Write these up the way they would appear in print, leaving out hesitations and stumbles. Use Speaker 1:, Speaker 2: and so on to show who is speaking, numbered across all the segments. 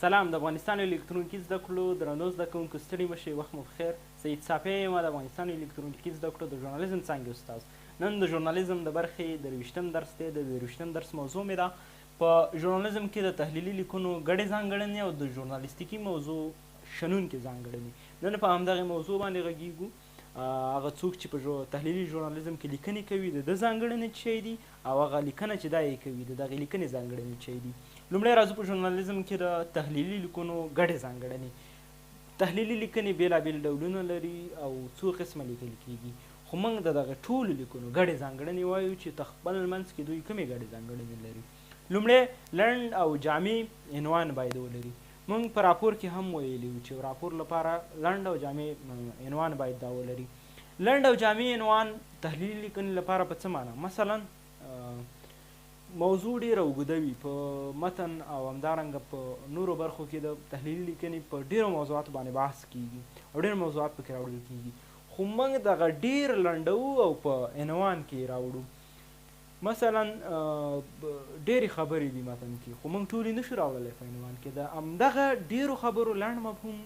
Speaker 1: سلام د افغانستان الکترونیکي زده کړو درنو زده کوونکو، ستړي مه شئ، وخت مو پخیر. سعید صافی یم، د افغانستان الکترونیکي زده کړو د ژورنالیزم څانګې استاد. نن د ژورنالیزم د برخې 23م درس دی. د 23م درس موضوع مې ده په ژورنالیزم کې د تحلیلي لیکنو ګډې ځانګړنې او د ژورنالیستیکي موضوع شنونکې ځانګړنې. نن په همدغې موضوع باندې غږیږو. هغه څوک چې په تحلیلي ژورنالیزم کې لیکنې کوي د ده ځانګړنې څه دي، او هغه لیکنه چې دا یې کوي د دغې لیکنې ځانګړنې څه دي. لومړی راځو په ژورنالیزم کې د تحلیلي لیکنو ګډې ځانګړنې. تحلیلي لیکنې بېلابېل ډولونه لري او څو قسمه لیکل کیږي، خو موږ د دغه ټولو لیکنو ګډې ځانګړنې وایو چې ته خپل منځ کې دوی کومې ګډې ځانګړنې لري. لومړی، لنډ او جامع عنوان باید ولري. موږ په راپور کې هم ویلي وو چې راپور لپاره لنډ او جامع عنوان باید دا ولري. لنډ او جامع عنوان تحلیلي لیکنې لپاره په څه معنا؟ مثلا موضوع ډېره اوږده وي په متن او همدارنګه په نورو برخو کې د تحلیلي لیکنې په ډېرو موضوعاتو باندې بحث کیږي او ډېر موضوعات پکې راوړل کیږي، خو موږ دغه ډېر لنډوو او په عنوان کې یې راوړو. مثلا ډېرې خبرې دي متن کې، خو موږ ټولې نشو راوړلی په عنوان کې. د همدغه ډېرو خبرو لنډ مفهوم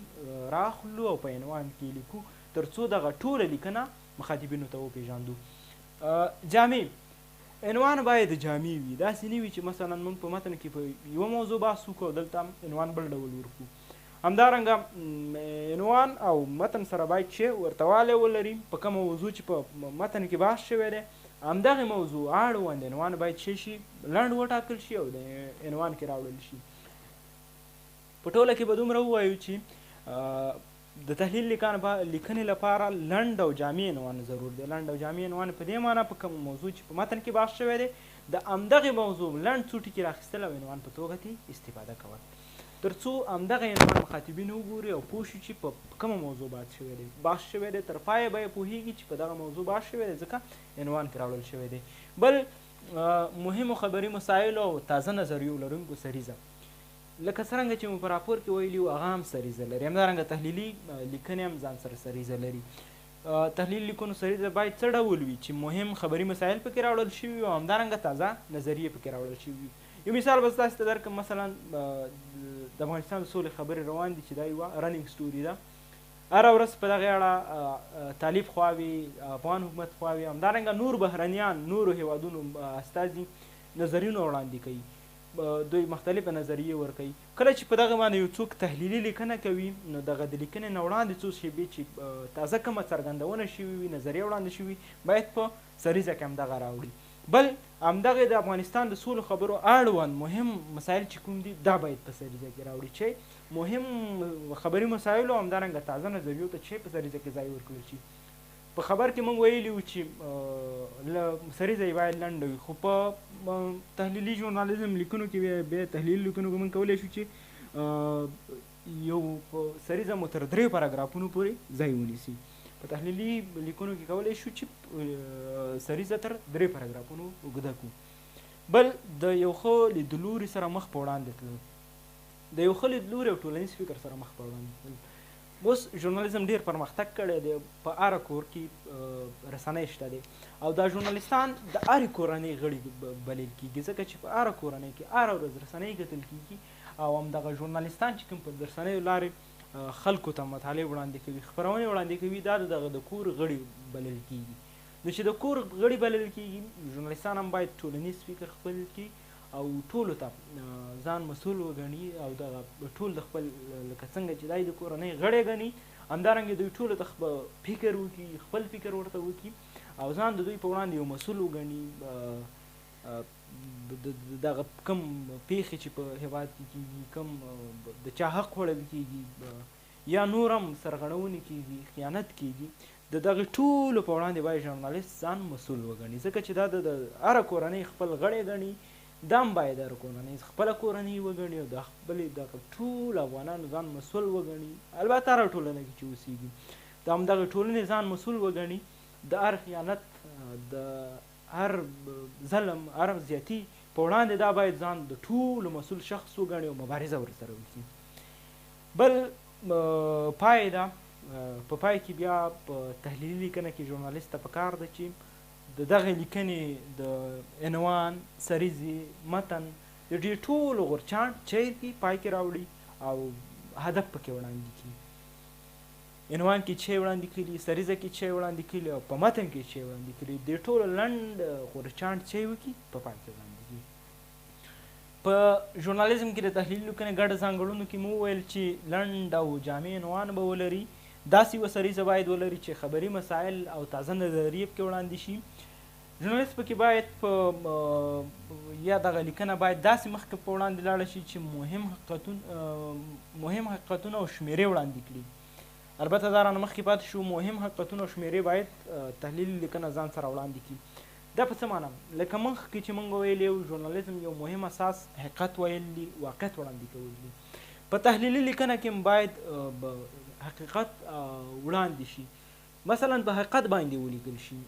Speaker 1: راخلو او په عنوان کې لیکو تر څو دغه ټوله لیکنه مخاطبینو ته وپېژندو. جامع عنوان باید جامع وي، داسې نه وي چې مثلا موږ په متن کې په یوه موضوع بحث وکړو او دلته عنوان بل ډول ورکړو. همدارنګه عنوان او متن سره باید چې ورته والی ولري. په کومه موضوع چې په متن کې بحث شوی دی همدغې موضوع اړوند عنوان باید چې شي لنډ وټاکل شي او د عنوان کې راوړل شي. په ټوله کې به دومره ووایو چې د تحلیل لیکنې لپاره لنډ او جامع عنوان ضرور دی. لنډ او جامع عنوان په دې معنا په کومه موضوع چې په متن کې بحث شوی دی د همدغې موضوع لنډ څو ټکي راخیستل او عنوان په توګه ترې استفاده کول، تر څو همدغه عنوان مخاطبین وګوري او پوه شي چې په کومه موضوع بحث شوی دی. تر پایه به یې پوهېږي چې په دغه موضوع بحث شوی دی ځکه عنوان کې راوړل شوی دی. بل مهمو خبري مسایلو او تازه نظریو لرونکو سریزه، لکه څرنګه چې مو په راپور کې ویلي وو هغه هم سریزه لري. همدارنګه تحلیلي لیکنې هم ځان سره سریزه لري. تحلیلي لیکنو سریزه باید څه ډول وي چې مهم خبري مسایل پکې راوړل شوي او همدارنګه تازه نظریې پکې راوړل شوي وي. یو مثال به تاسو ته درکړم. مثلا د افغانستان د سولې خبرې روان دي چې دا یوه running story ده. هره ورځ په دغې اړه طالب خواوې، افغان حکومت خواوې، همدارنګه نور بهرنیان، نورو هیوادونو استازي نظرونه وړاندې کوي، دوی مختلفه نظریې ورکوي. کله چې په دغه باندې یو څوک تحلیلي لیکنه کوي نو دغه د لیکنې نه وړاندې څو شېبې چې تازه کومه څرګندونه شوې وي، نظریه وړاندې شوي، باید په سریزه کې همدغه راوړي. بل همدغه د افغانستان د سولې خبرو اړوند مهم مسایل چې کوم دي دا باید په سریزه کې راوړي چې مهم خبري مسایلو همدارنګه تازه نظریو ته چې په سریزه کې ځای ورکړل شي. په خبر کې موږ ویلي وو چې له سریزه یې باید لنډه وي، خو په تحلیلي ژورنالیزم لیکنو کې بیا تحلیلي لیکنو کې موږ کولی شو چې یو سریزه مو تر 3 پاراګرافونو پورې ځای ونیسي. په تحلیلي لیکنو کې کولی شو چې سریزه تر 3 پاراګرافونو اوږده کړو. بل د یو ښه لیدلوري سره مخ په وړاندې تلل، د یو ښه لیدلوري او ټولنیز فکر سره مخ په وړاندې تلل. اوس ژورنالیزم ډېر پرمختګ کړی دی، په هره کور کې رسنۍ شته دی او دا ژورنالیستان د هرې کورنۍ غړي بلل کېږي، ځکه چې په هره کورنۍ کې هره ورځ رسنۍ کتل کېږي او همدغه ژورنالیستان چې کوم په رسنیو لارې خلکو ته مطالب وړاندې کوي، خپرونې وړاندې کوي، دا د دغه د کور غړي بلل کېږي. نو چې د کور غړي بلل کېږي، ژورنالیستان هم باید ټولنیز فکر خپل کړي او ټولو ته ځان مسؤل وګڼي او دغه ټول د خپل لکه څنګه چې دی د کورنۍ غړی ګڼي همدارنګه دوی ټولو ته فکر وکړي، خپل فکر ورته وکړي او ځان د دوی په وړاندې یو مسؤل وګڼي. دغه کوم پېښې چې په هېواد کې کېږي، کوم د چا حق خوړل کېږي یا نور هم سرغړونې کېږي، خیانت کېږي، د دغې ټولو په وړاندې باید ژورنالیست ځان مسؤل وګڼي، ځکه چې دا د هره کورنۍ خپل غړی ګڼي. دا هم باید هره کورنۍ خپله کورنۍ وګڼي او د خپلې دغه ټولو افغانانو ځان مسؤل وګڼي. البته هره ټولنه کې چې اوسېږي د همدغې ټولنې ځان مسؤل وګڼي، د هر خیانت، د هر ظلم، هر زیاتي په وړاندې دا باید ځان د ټولو مسؤل شخص وګڼي او مبارزه ورسره وکړي. بل پای ده، په پای کې بیا په تحلیلي لیکنه کې ژورنالیست ته پکار ده چې د دغې لیکنې د عنوان، سریزې، متن د دې ټولو غورچاڼ چیر کې پای کې راوړي او هدف پکې وړاندې کړي. عنوان کې چې وړاندې کړي، سریزه کې چې وړاندې کړي او په متن کې چې وړاندې کړي، د ټولو لنډ غورچاڼ چې وکړي په پای کې وړاندې کړي. په ژورنالیزم کې د تحلیلي لیکنې ګډ ځانګړنو کې مو وویل چې لنډ او جامع عنوان به ولري، داسې یوه سریزه باید ولري چې خبري مسایل او تازه نظریې پکې وړاندې شي. ژورنالیست پکې باید په یا دغه لیکنه باید داسې مخکې په وړاندې لاړه شي چې مهم حقیقتونه او شمیرې وړاندې کړي. البته دا رانه مخکې پاتې شو، مهم حقیقتونه او شمیرې باید تحلیلي لیکنه ځان سره وړاندې کړي. دا په څه معنا؟ لکه مخکې چې موږ ویلي وو، ژورنالیزم یو مهم اساس حقیقت ویل دي، واقعیت وړاندې کول دي. په تحلیلي لیکنه کې باید حقیقت وړاندې شي. مثلا په حقیقت باندې ولیکل شي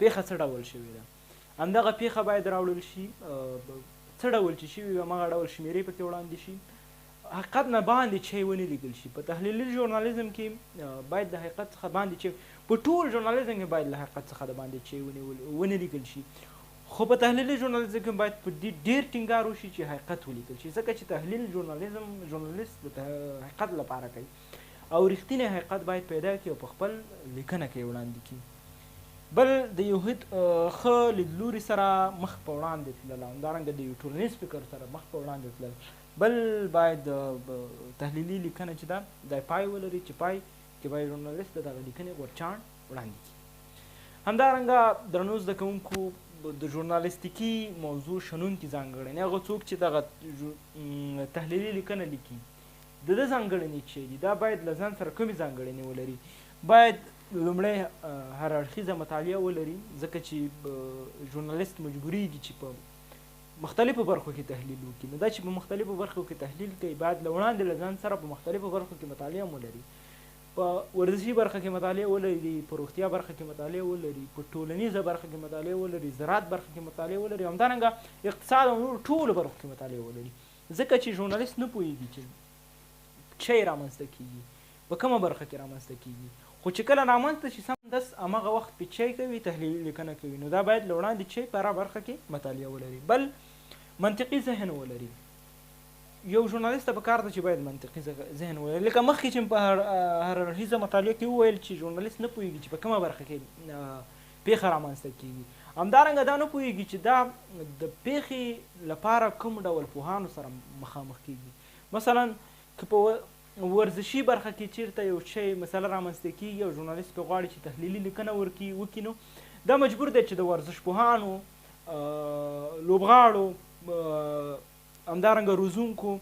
Speaker 1: پیښه څه ډول شوې ده، همدغه پیښه باید راوړل شي، څه ډول چې شوي وي هماغه ډول شمیرې پکې وړاندې شي، حقیقت نه باندې چی ونه لیکل شي. په تحلیلي ژورنالیزم کې باید د حقیقت څخه باندې چی، په ټول ژورنالیزم کې باید له حقیقت څخه د باندې چی ونه لیکل شي، خو په تحلیلي ژورنالیزم کې باید په دې ډېر ټینګار وشي چې حقیقت ولیکل شي، ځکه چې تحلیل ژورنالیزم ژورنالیست د حقیقت لپاره کوي او رښتینی حقیقت باید پیدا کړي او په خپل لیکنه کې وړاندې کړي. بل د یو ښه لیدلوري سره مخ په وړاندې تلل، همدارنګه د یو ټولنیز فکر سره مخ په وړاندې تلل. بل باید تحلیلي لیکنه چې ده دا پای ولري، چې پای کې باید ژورنالیست د دغه لیکنې غورچاڼ وړاندې کړي. همدارنګه درنو زده کوونکو د ژورنالیستیکي موضوع شنونکي ځانګړنې، هغه څوک چې دغه تحلیلي لیکنه لیکي د ده ځانګړنې چې دي، دا باید له ځان سره کومې ځانګړنې ولري؟ باید لومړی هر اړخیزه مطالعه ولري، ځکه چې ژورنالیست مجبوریږي چې په مختلفو برخو کې تحلیل وکړي. نو دا چې په مختلفو برخو کې تحلیل کوي باید له وړاندې له ځان سره په مختلفو برخو کې مطالعه هم ولري. په ورزشي برخه کې مطالعه ولري، په روغتیا برخه کې مطالعه ولري، په ټولنیزه برخه کې مطالعه ولري، زراعت برخه کې مطالعه ولري، همدارنګه اقتصاد او نور ټولو برخو کې مطالعه ولري. ځکه چې ژورنالیست نه پوهیږي چې چی رامنځته کیږي، په کومه برخه کې رامنځته کیږي، خو چې کله رامنځته شي سمدست هماغه وخت پې چی کوي، تحلیلي لیکنه کوي. نو دا باید له وړاندې چی په هره برخه کې مطالعه ولري. بل منطقي ذهن ولري. یو ژورنالیست ته په کار ده چې باید منطقي ذهن ولري. لکه مخکې چې په هر اړخیزه مطالعه کې وویل چې ژورنالیست نه پوهیږي چې په کومه برخه کې پیښه رامنځته کیږي، همدارنګه دا نه پوهیږي چې دا د پیښې لپاره کوم ډول پوهانو سره مخامخ کیږي. مثلا که په ورزشي برخه کې چیرته یو شی مسله رامنځته کیږي او ژورنالیست په غواړي چې تحلیلي لیکنه وکړي، نو دا مجبور دی چې د ورزش پوهانو، لوبغاړو، همدارنګه روزونکو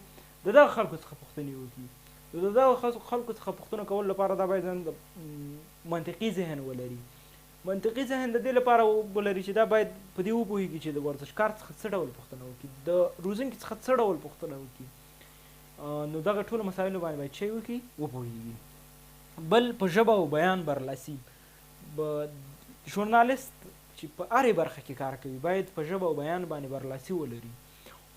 Speaker 1: د دغه خلکو څخه پوښتنې وکړي. نو د دغه خلکو څخه پوښتنه کولو لپاره دا باید منطقي ذهن ولري. منطقي ذهن د دې لپاره ولري چې دا باید په دې وپوهیږي چې د ورزشکار څخه څه ډول پوښتنه وکړي، د روزونکي څخه څه ډول پوښتنه وکړي. نو دغه ټولو مسایلو باندې باید چی وکړي، وپوهیږي. بل په ژبه او بیان برلاسي. ژورنالیست چې په هرې برخه کې کار کوي باید په ژبه او بیان باندې برلاسي ولري.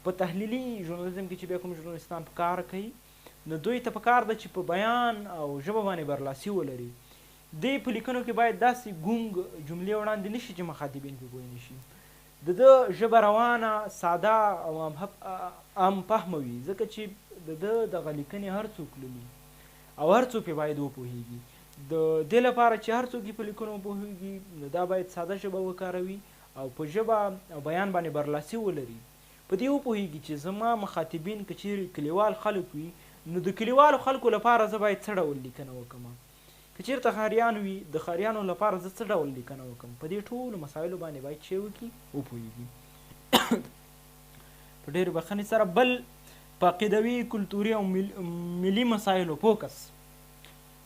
Speaker 1: په تحلیلي ژورنالیزم کې چې بیا کوم ژورنالیستان په کار کوي نو دوی ته په کار ده چې په بیان او ژبه باندې برلاسي ولري. دی په لیکنو کې باید داسې ګونګ جملې وړاندې نشي چې مخاطبین پرې پوه نه شي. د ده ژبه روانه، ساده او عام فهمه وي، ځکه چې د ده دغه لیکنې هر څوک لولي او هر څوک پرې باید وپوهیږي. د دې لپاره چې هر څوک یې په لیکنو وپوهیږي نو دا باید ساده ژبه وکاروي او په ژبه او بیان باندې برلاسي ولري. په دې وپوهیږي چې زما مخاطبین که چیرې کلیوال خلک وي نو د کلیوالو خلکو لپاره زه باید څه ډول لیکنه وکړم، که چیرته ښاریان وي د ښاریانو لپاره زه څه ډول لیکنه وکړم. په دې ټولو مسایلو باندې باید چې وکړي وپوهیږي. په ډېرې بخښنې سره. بل په عقیدوي، کلتوري او ملي مسایلو فوکس.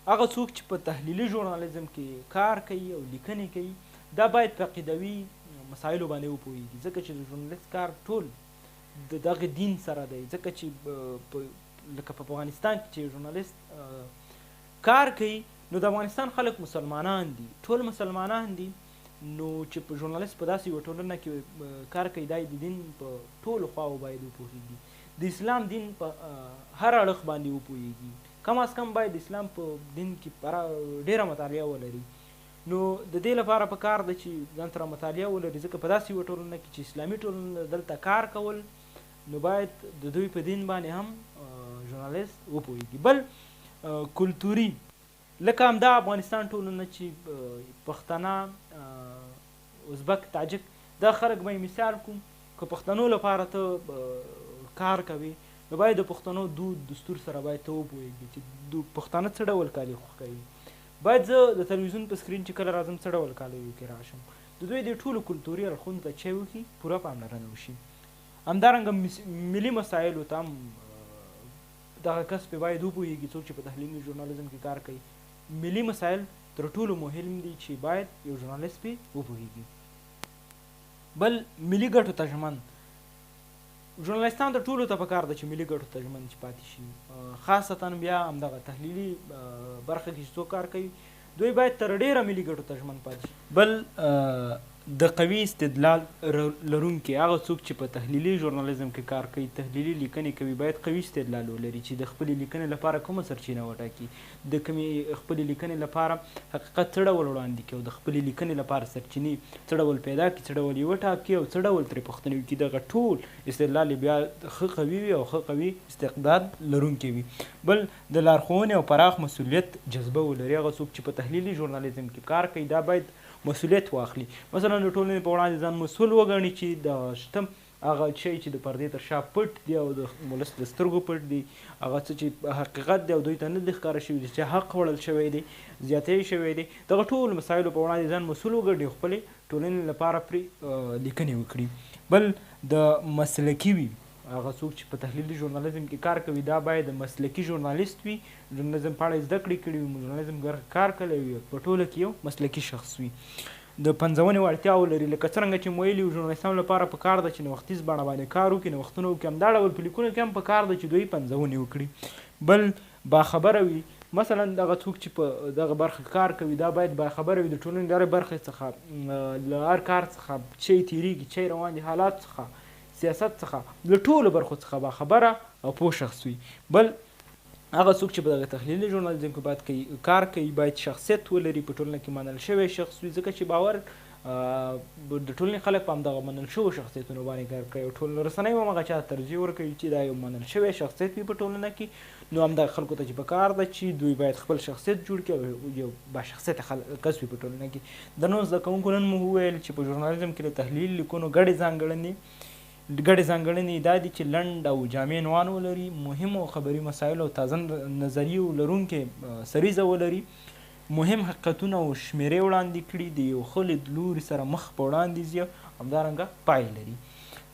Speaker 1: هغه څوک چې په تحلیلي ژورنالیزم کې کار کوي او لیکنې کوي دا باید په عقیدوي مسایلو باندې وپوهیږي، ځکه چې د ژورنالیست کار ټول د دغه دین سره دی. ځکه چې لکه په افغانستان کې چې ژورنالیست کار کوي نو د افغانستان خلک مسلمانان دي، ټول مسلمانان دي. نو چې په ژورنالیست په داسې یوه ټولنه کې کار کوي دا د دین په ټولو خواو باید وپوهیږي، د اسلام دین په هر اړخ باندې وپوهیږي، کم از کم باید اسلام په دین کې ډېره مطالعه ولري. نو د دې لپاره په کار ده چې ځان سره مطالعه ولري، ځکه په داسې یوه ټولنه کې چې اسلامي ټولنه دلته کار کول نو باید د دوی په دین باندې هم ژورنالیست وپوهیږي. بل کلتوري، لکه همدا افغانستان ټولنه چې پښتنه، ازبک، تاجک، دا خلک به یې مثال کوم. که پښتنو لپاره ته کار کوې نو باید د پښتنو دود دستور سره باید ته وپوهېږې چې پښتانه څه ډول کالي خوښوي. باید زه د تلویزیون په سکرین چې کله راځم څه ډول کالیو کې راشم. د دوی د ټولو کلتوري اړخونو ته چې وکړي پوره پاملرنه وشي. همدارنګه ملي مسایلو ته هم دغه کس پې باید وپوهېږي څوک چې په تحلیلي ژورنالیزم کې کار کوي. ملي مسایل تر ټولو مهم دي چې باید یو ژورنالیست پې وپوهېږي. بل ملي ګټو ته ژمن ژورنالیستان ته ټولو ته پکار ده چې ملي ګټو ته ژمن چې پاتې شي، خاصتا بیا همدغه تحلیلي برخه کې چې څوک کار کوي دوی باید تر ډېره ملي ګټو ته ژمن پاتې شي. بل د قوي استدلال لرونکي، هغه څوک چې په تحلیلي ژورنالیزم کې کار کوي، تحلیلي لیکنې کوي، باید قوي استدلال ولري چې د خپلې لیکنې لپاره کومه سرچینه وټاکي، د کومې خپلې لیکنې لپاره حقیقت څه ډول وړاندې کړي او د خپلې لیکنې لپاره سرچینې څه ډول پیدا کړي، څه ډول یې وټاکي او څه ډول ترې پوښتنې وکړي. دغه ټول استدلال یې بیا ښه قوي وي او ښه قوي استعداد لرونکی وي. بل د لارښوونې او پراخ مسؤلیت جذبه ولري، هغه څوک چې په تحلیلي ژورنالیزم کې کار کوي دا باید مسؤلیت واخلي. مثلا د ټولنې په وړاندې ځان مسؤل وګڼي چې د شته هغه شی چې د پردې تر شا پټ دی او د ولس له سترګو پټ دی، هغه څه چې حقیقت دی او دوی ته نه دی ښکاره شوي دی، چې حق وړل شوی دی، زیاتی شوی دی، دغه ټول مسایلو په وړاندې ځان مسؤل وګڼي او خپلې ټولنې لپاره پرې لیکنې وکړي. بل د مسلکي وي، هغه څوک چې په تحلیلي ژورنالیزم کې کار کوي دا باید مسلکي ژورنالیست وي، ژورنالیزم په اړه یې زده کړې کړې وي، ژورنالیزم برخه کار کړی وي، په ټوله کې یو مسلکي شخص وي. د پنځونې وړتیا ولري، لکه څرنګه چې مو ویلي وو ژورنالیستانو لپاره په کار ده چې نوښتیز بڼه باندې کار وکړي، نوښتونه وکړي، همدا ډول په لیکونو کې هم په کار ده چې دوی پنځونې وکړي. بل باخبره وي، مثلا دغه څوک چې په دغه برخه کار کوي دا باید باخبره وي، د ټولنې د هرې برخې څخه، له هر کار څخه چې تېرېږي، چې روان دي حالات څخه، سیاست څخه، له ټولو برخو څخه باخبره او پوه شخص وي. بل هغه څوک چې په دغه تحلیلي ژورنالیزم کې باید کوي کار کوي باید شخصیت ولري، په ټولنه کې منل شوی شخص وي، ځکه چې باور د ټولنې خلک په همدغه منل شوو شخصیتونو باندې کار کوي او ټول رسنۍ هم هغه چا ته ترجیح ورکوي چې دا یو منل شوی شخصیت وي په ټولنه کې. نو همدغه خلکو ته چې په کار ده چې دوی باید خپل شخصیت جوړ کړي او یو باشخصیته کس وي په ټولنه کې. د نن زده کوونکو نن مو وویل چې په ژورنالیزم کې د تحلیل لیکونو ګډې ځانګړنې دا دي چې لنډ او جامع عنوان ولري، مهمو خبري مسایلو او تازه نظریو لرونکې سریزه ولري، مهم حقیقتونه او شمېرې وړاندې کړي، د یو ښه لیدلوري سره مخ په وړاندې ځي، همدارنګه پای لري.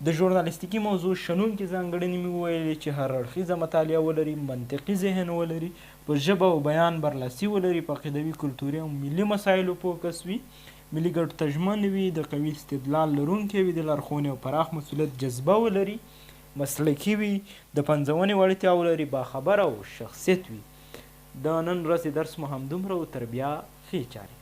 Speaker 1: د ژورنالیستیکي موضوع شنونکې ځانګړنې مې وویلې چې هر اړخیزه مطالعه ولري، منطقي ذهن ولري، په ژبه او بیان برلاسي ولري، په عقیدوي، کلتوري او ملي مسایلو پوه کس وي، ملي ګټو ته ژمن وي، د قوي استدلال لرونکی وي، د لارښوونې او پراخ مسؤلیت جذبه ولري، مسلکي وي، د پنځونې وړتیا ولري، باخبره او شخصیت وي. د نن ورځې درس مو همدومره و، تر بیا ښې چارې.